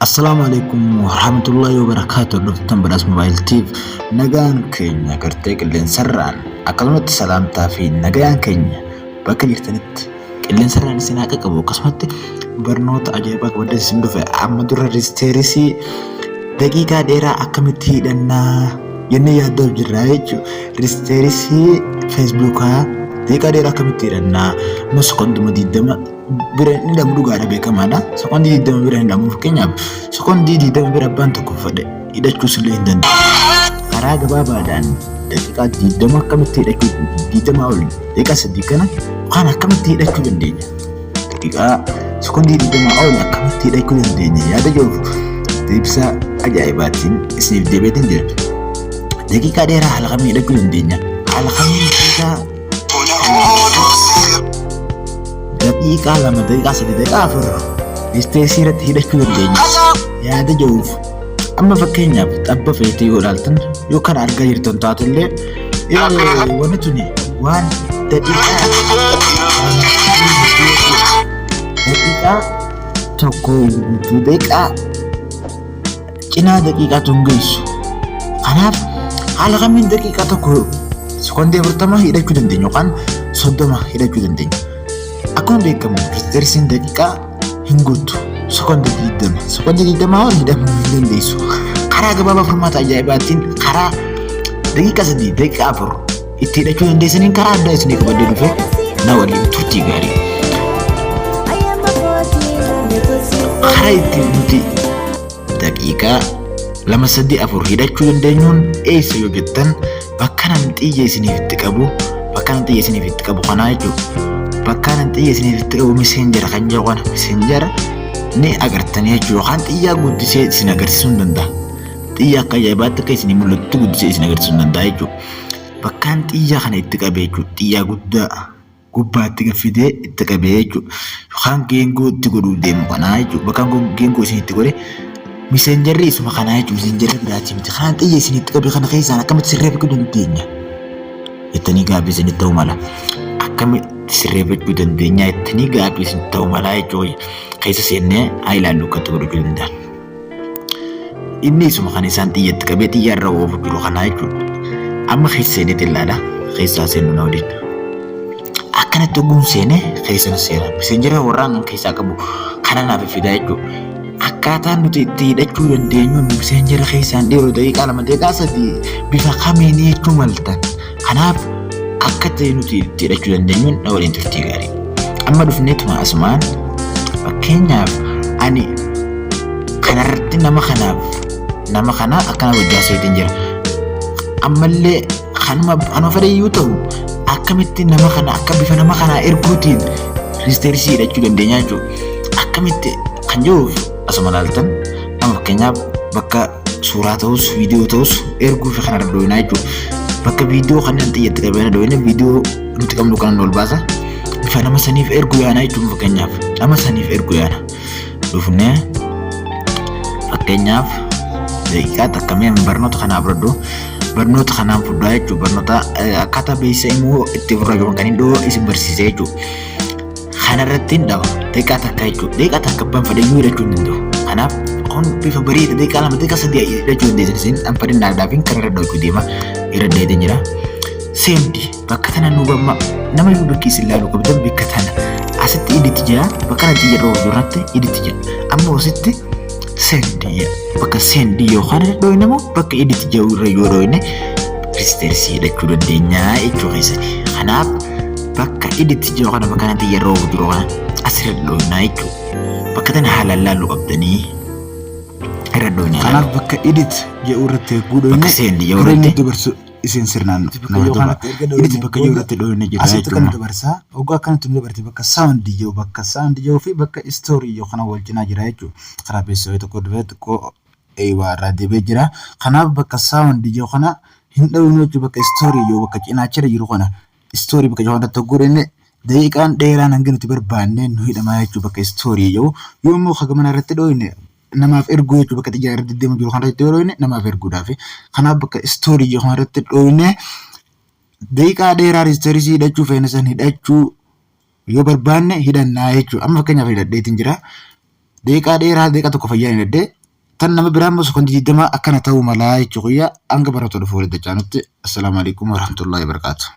Assalaamu alaikum warahmatullahi wabarakaatu. Dhuftan Badhaas Mobaayil Tiif nagaan keenya gartee qilleensarraan akkasumatti salaamtaa fi nagayaan keenya bakka jirtanitti qilleensarraan isin haa qaqqabu. Akkasumatti barnoota ajaa'ibaa qabadhee isin dhufe. Amma dura risteerisii daqiiqaa dheeraa akkamitti hidhannaa jennee yaaddoo jirra jechuudha. Risteerisii feesbuukaa daqiiqaa dheeraa akkamitti hidhannaa? Amma sekonduma 20 bira hin hidhamu, dhugaadha, beekamaadha. Sekondii 20 bira hin hidhamu. Fakkeenyaaf sekondii 20 bira abbaan tokko fedhe hidhachuus illee hin danda'u. Karaa gabaabaadhaan daqiiqaa 20 akkamitti hidhachuu, 20 ol, daqiiqaa 3 kana yookaan akkamitti hidhachuu dandeenya? Daqiiqaa sekondii 20 ol akkamitti hidhachuu dandeenya? Yaada jiruuf deebisa ajaa'ibaatiin isiniif deebi'eetiin jira. Daqiiqaa dheeraa haala kamiin hidhachuu dandeenya? Haala kamiin daqiiqaa 2, daqiiqaa 3, daqiiqaa 4 isteesii irratti hidhachuu dandeenya? Yaada jiruuf amma fakkeenyaaf xabba feetee yoo ilaaltan yookaan argaa jirtan taatellee, wanni tuni waan daqiiqaa 1 guutuu, daqiiqaa cinaa daqiiqaa tun geessu. Kanaaf haala kamiin daqiiqaa 1 sekondii 40 hidhachuu dandeenya yookaan 30 hidhachuu dandeenya? Akkuma beekamu risteersiin daqiiqaa hin guuttu, sekondii 20. Sekondii 20 ol hidhamuu hin dandeessu. Karaa gabaabaa furmaata ajaa'ibaatiin karaa daqiiqaa 3, daqiiqaa 4 itti hidhachuu dandeessaniin karaa addaa isinii qabadhee dhufe, na waliin turtii gaarii. Karaa itti nuti daqiiqaa 2, 3, 4 hidhachuu dandeenyuun eessa yoo jettan, bakka nan xiyya isiniif itti qabu, bakka nan xiyya isiniif itti qabu kanaa jechuudha. Bakka nan xiyya isiniif itti qabu Messenger kan jedhu kana, Messenger ni agartanii jechuudha. Yookaan xiyyaa guddisee isin agarsiisuu hin danda'a. Xiyya akka ajaa'ibaatti akka isinii mul'atutti guddisee isin agarsiisuu hin danda'a jechuudha. Bakkaan xiyya kana itti qabe jechuudha. Xiyyaa guddaa gubbaatti gaffidee itti qabee jechuudha. Yookaan geengoo itti godhuu deemu kanaa jechuudha. Bakkaan geengoo isin itti godhe Messengerri isuma kanaa jechuudha. Messengerri biraatii miti. Kanaan xiyya isin itti qabe kana keessaan akkamitti sirreeffachuu dandeenya jettanii gaaffii isinitti ta'uu mala. Akkamitti sirreeffachuu dandeenya jettanii gaaffii isinitti ta'uu mala jechuudha. Keessa seennee haa ilaallu akkatti godhachuu danda'an. Inni isuma kan isaan xiyyatti qabee xiyya irra oofu jiru kanaa jechuudha. Amma keessa seeneeti ilaala. Keessaa seennu na waliin. Akkanatti ogguun seenee keessa na seena. Messenjera warraan keessaa qabu kana naaf fidaa jechuudha. Akkaataan nuti itti hidhachuu dandeenyuun messenjera keessaan dhiiroo daqiiqaa 2, daqiiqaa 3 bifa kamiin jechuu maltan. Kanaaf akka ta'e nuti itti hidhachuu dandeenyuun na waliin turtii gaarii. Amma dhufneetuma asumaan fakkeenyaaf ani kanarratti nama kanaaf nama kana akkana wajjaa seetiin jira. Ammallee kanuma anuma fedhe ta'u akkamitti nama kana akka bifa nama kanaa erguutiin risteersii hidhachuu dandeenya jechuudha. Akkamitti kan jiruuf asuma ilaaltan, amma fakkeenyaaf bakka suuraa ta'us viidiyoo ta'us erguu fi kana dho'inaa jechuudha. Bakka viidiyoo kanneen xiyyatti qabee dho'ine, viidiyoo nuti qabnu kanan ol baasa. Bifa nama saniif ergu yaana jechuun fakkeenyaaf nama saniif ergu yaana. Dhufnee fakkeenyaaf daqiiqaa takka mee barnoota kanaaf fudhadhu, barnoota kanaan fudhaa jechuudha. Barnoota akkaataa beeksisa immoo itti ofirraa jiru kan hin dhoo isin barsiise jechuudha. Kanarratti hin dhaba daqiiqaa takka jechuudha. Daqiiqaa takka abbaan fedhayyuu hidhachuu hin danda'u. Kanaaf kun bifa bareeda daqiiqaa 2, daqiiqaa 3 hidhachuu dandeessan isin an fedhinnaadhaaf kanarra dhawachuu deema irra deebiin jira. Send bakka tana nu gamma nama iyyuu bakki isin ilaaluu qabdan bakka tana asitti edit jira, bakka kanatti jedhu irratti edit jira. Amma asitti send bakka send yookaan dhoyne immoo bakka edit jedhu irra yoo dhoyne risteersii hidhachuu dandeenya jechuu keessani. Kanaaf bakka edit jedhu kana, bakka kanatti yeroo jiru kana asirra dhoynaa jechuudha. Bakka tana haalaan laaluu qabdanii irra dhoynaa. Kanaaf bakka edit jedhu irratti eeguu dhoyne Bakka send jedhu gara inni irratti dabarsu isin sirnaan Bakka nama jedhu duba. kanatti erga Edit dhoyne bakka jedhu booda irratti dhoyne jira asitti kan jechuudha. dabarsaa Oggaa akkanatti nu dabarte bakka sound jedhu, bakka sound jedhuu fi bakka story jedhu kana wal cinaa jira jechuudha. Karaa beeksisa tokko dubee xiqqoo waa irraa deebi'ee jira. Kanaaf bakka sound jedhu kana hin dhowwinu jechuudha. Bakka story jedhu, bakka cinaachara jiru kana, story bakka jedhu kanatti hogguu dhenne daqiiqaan dheeraan hanga nuti barbaanne nu hidhamaa jechuudha bakka story jedhu. Yoo immoo haga irratti dhoyne namaaf erguu jechuudha. Bakka xiyyaara irratti deemu jiru kanarratti yoo dhoyne namaaf erguudhaaf. Kanaaf bakka story jedhu kanarratti dhoyne daqiiqaa dheeraa riisteerisii hidhachuu feene san hidhachuu yoo barbaanne hidhannaa jechuudha. Amma fakkeenyaaf hidhadheetiin jira. Daqiiqaa dheeraa daqiiqaa tokko fayyaan hidhadhee tan nama biraa immoo sekondii 20 akkana ta'uu malaa jechuu kiyya hanga barnoota dhufu walitti dachaanutti assalaamu alaikum warahmatullahi wabarakaatu.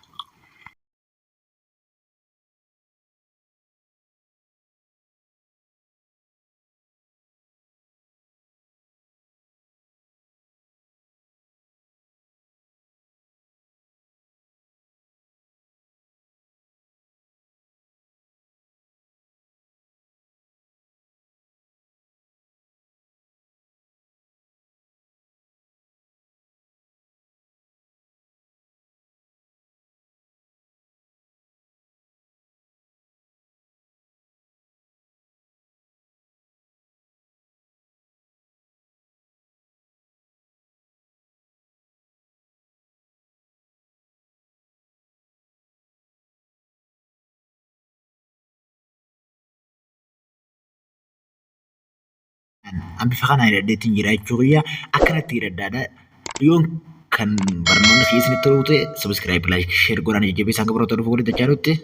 An bifa kanaan hidhadheetiin jira jechuu kiyya akkanatti hidhadhaadha. Yoon kan barnoonni kiyya isinitti tolu ta'e subscribe, like, share godhaan jajjabeessaan gabaroota dhufu walitti dachaanutti.